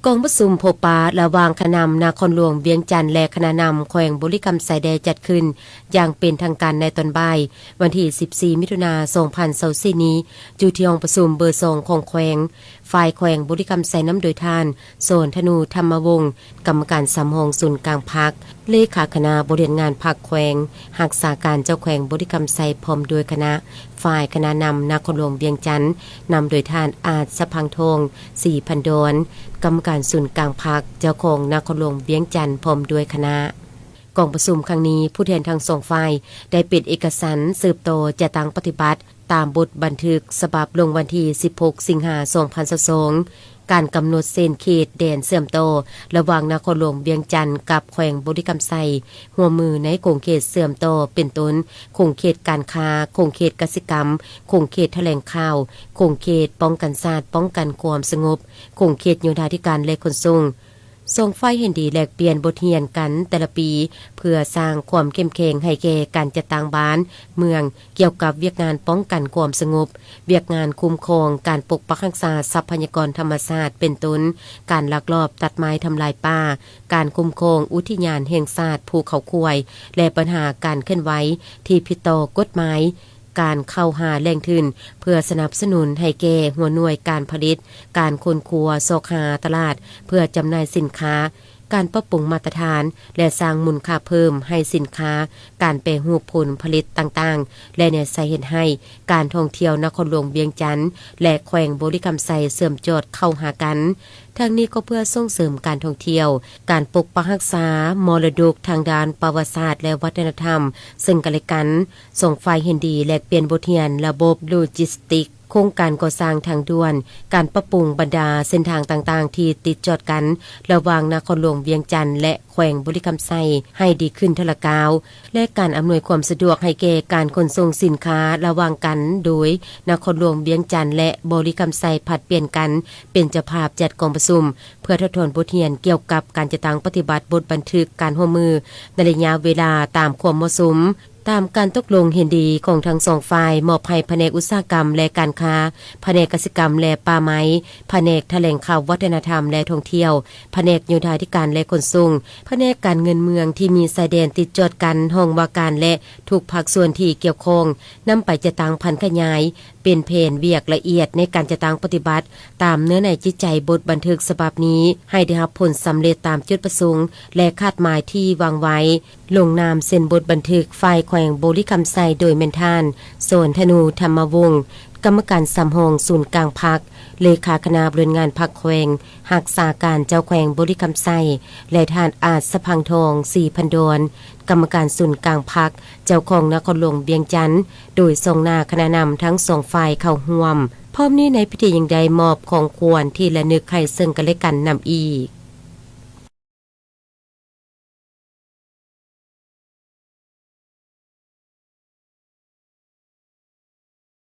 ກອງປະຊຸມພົບປະລະຫວ່າງຄະນະນຳນະຄອນຫຼວງວຽງຈັນ ແລະ ຄະນະນຳແຂວງບໍລິຄຳໄຊ ໄດ້ຈັດຂຶ້ນຢ່າງເປັນທາງການໃນຕອນບ່າຍ ວັນທີສິບສີ່ ມິຖຸນາ ສອງພັນຊາວສີ່ນີ້ ຢູ່ທີ່ຫ້ອງປະຊຸມເບີສອງຂອງແຂວງ, ຝ່າຍແຂວງບໍລິຄຳໄຊນຳໂດຍທ່ານ ສອນທະນູ ທຳມະວົງ, ກຳມະການສຳຮອງສູນກາງພັກ, ເລຂາຄະນະບໍລິຫານງານພັກແຂວງ, ຮັກສາການເຈົ້າແຂວງບໍລິຄຳໄຊ ພ້ອມດ້ວຍຄະນະ, ຝ່າຍຄະນະນຳນະຄອນຫຼວງວຽງຈັນ ນຳໂດຍທ່ານ ອາດສະພັງທອງ ສີພັນດອນ, ກຳມະການສູນກາງພັກ, ເຈົ້າຄອງນະຄອນຫຼວງວຽງຈັນ ພ້ອມດ້ວຍຄະນະ. ກອງປະຊຸມຄັ້ງນີ້ ຜູ້ແທນທັງສອງຝ່າຍໄດ້ເປັນເອກະສັນສືບຕໍ່ຈັດຕັ້ງປະຕິບັດ ຕາມບົດບັນທຶກສະບັບລົງວັນທີສິບຫົກ ສິງຫາ ສອງພັນຊາວສອງ ການກຳນົດເສັ້ນເຂດແດນເຊື່ອມຕໍ່ລະຫວ່າງນະຄອນຫຼວງວຽງຈັນກັບແຂວງບໍລິຄຳໄຊ, ຮ່ວມມືໃນຂົງເຂດເຊື່ອມຕໍ່ ເປັນຕົ້ນ ຂົງເຂດການຄ້າ, ຂົງເຂດກະສິກຳ, ຂົງເຂດຖະແຫຼງຂ່າວ, ຂົງເຂດປ້ອງກັນຊາດ, ປ້ອງກັນຄວາມສະຫງົບ, ຂົງເຂດໂຍທາທິການ ແລະ ຂົນສົ່ງ. ສອງຝ່າຍເຫັນດີແລກປ່ຽນບົດຮຽນກັນແຕ່ລະປີ ເພື່ອສ້າງຄວາມເຂັ້ມແຂງໃຫ້ແກ່ການຈັດຕັ້ງບ້ານເມືອງ ກ່ຽວກັບວຽກງານປ້ອງກັນຄວາມສະຫງົບ, ວຽກງານຄຸ້ມຄອງການປົກປັກຮັກສາຊັບພະຍາກອນທຳມະຊາດ ເປັນຕົ້ນ ການລັກລອບຕັດໄມ້ທຳລາຍປ່າ, ການຄຸ້ມຄອງອຸທິຍານແຫ່ງຊາດພູເຂົາຄວາຍ ແລະ ບັນຫາການເຄື່ອນໄຫວທີ່ຜິດຕໍ່ກົດໝາຍ, ການເຂົ້າຫາແຫຼ່ງທຶນເພື່ອສະໜັບສະໜູນໃຫ້ແກ່ຫົວໜ່ວຍການຜະລິດ, ການຄົ້ນຄວ້າຊອກຫາຕະຫຼາດເພື່ອຈຳໜ່າຍສິນຄ້າ, ການປັບປຸງມາດຕະຖານ ແລະ ສ້າງມູນຄ່າເພີ່ມໃຫ້ສິນຄ້າ, ການແປຮູບຜົນຜະລິດຕ່າງໆ ແລະ ແນວໃສ່ເຮັດໃຫ້ການທ່ອງທ່ຽວນະຄອນຫຼວງວຽງຈັນ ແລະ ແຂວງບໍລິຄຳໄຊເຊື່ອມຈອດເຂົ້າຫາກັນ. ທັງນີ້ກໍເພື່ອສົ່ງເສີມການທ່ອງທ່ຽວ, ການປົກປັກຮັກສາມໍລະດົກທາງດ້ານປະຫວັດສາດ ແລະ ວັດທະນະທຳເຊິ່ງກັນແລະກັນ. ສອງຝ່າຍເຫັນດີແລກປ່ຽນບົດຮຽນລະບົບໂລຈິສຕິກ, ໂຄງການກໍ່ສ້າງທາງດ່ວນ, ການປັບປຸງບັນດາເສັ້ນທາງຕ່າງໆທີ່ຕິດຈອດກັນລະຫວ່າງນະຄອນຫຼວງວຽງຈັນ ແລະ ແຂວງບໍລິຄຳໄຊໃຫ້ດີຂຶ້ນເທື່ອລະກ້າວ ແລະ ການອຳນວຍຄວາມສະດວກໃຫ້ແກ່ການຂົນສົ່ງສິນຄ້າລະຫວ່າງກັນ ໂດຍນະຄອນຫຼວງວຽງຈັນ ແລະ ບໍລິຄຳໄຊຜັດປ່ຽນກັນເປັນເຈົ້າພາບຈັດກອງປະຊຸມ ເພື່ອຖອດຖອນບົດຮຽນກ່ຽວກັບການຈັດຕັ້ງປະຕິບັດບົດບັນທຶກການຮ່ວມມືໃນໄລຍະເວລາຕາມຄວາມເໝາະສົມ. ຕາມການຕົກລົງເຫັນດີຂອງທັງສອງຝ່າຍ, ມອບໃຫ້ພະແນກອຸດສາຫະກຳ ແລະ ການຄ້າ, ພະແນກກະສິກຳ ແລະ ປ່າໄມ້, ພະແນກຖະແຫຼງຂ່າວ, ວັດທະນະທຳ ແລະ ທ່ອງທ່ຽວ, ພະແນກໂຍທາທິການ ແລະ ຂົນສົ່ງ, ພະແນກການເງິນເມືອງທີ່ມີຊາຍແດນຕິດຈອດກັນ, ຫ້ອງວ່າການ ແລະ ທຸກພາກສ່ວນທີ່ກ່ຽວຂ້ອງ ນຳໄປຈັດຕັ້ງຜັນຂະຫຍາຍ ເປັນແຜນວຽກລະອຽດໃນການຈັດຕັ້ງປະຕິບັດຕາມເນື້ອໃນຈິດໃຈບົດບັນທຶກສະບັບນີ້ ໃຫ້ໄດ້ຮັບຜົນສຳເລັດຕາມຈຸດປະສົງ ແລະ ຄາດໝາຍທີ່ວາງໄວ້. ລົງນາມເຊັນບົດບັນທຶກຝ່າຍແຂວງບໍລິຄຳໄຊ ໂດຍແມ່ນທ່ານ ສອນທະນູ ທຳມະວົງ, ກຳມະການສຳຮອງສູນກາງພັກ, ເລຂາຄະນະບໍລິຫານງານພັກແຂວງ, ຮັກສາການເຈົ້າແຂວງບໍລິຄຳໄຊ ແລະ ທ່ານ ອາດສະພັງທອງ ສີພັນດອນ, ກຳມະການສູນກາງພັກ, ເຈົ້າຄອງນະຄອນຫຼວງວຽງຈັນ, ໂດຍສ່ອງໜ້າຄະນະນຳທັງສອງຝ່າຍເຂົ້າຮ່ວມ. ພ້ອມນີ້ໃນພິທີຍັງໄດ້ມອບຂອງຂວັນທີ່ລະນຶກໃຫ້ເຊິ່ງກັນແລະກັນນຳອີກ.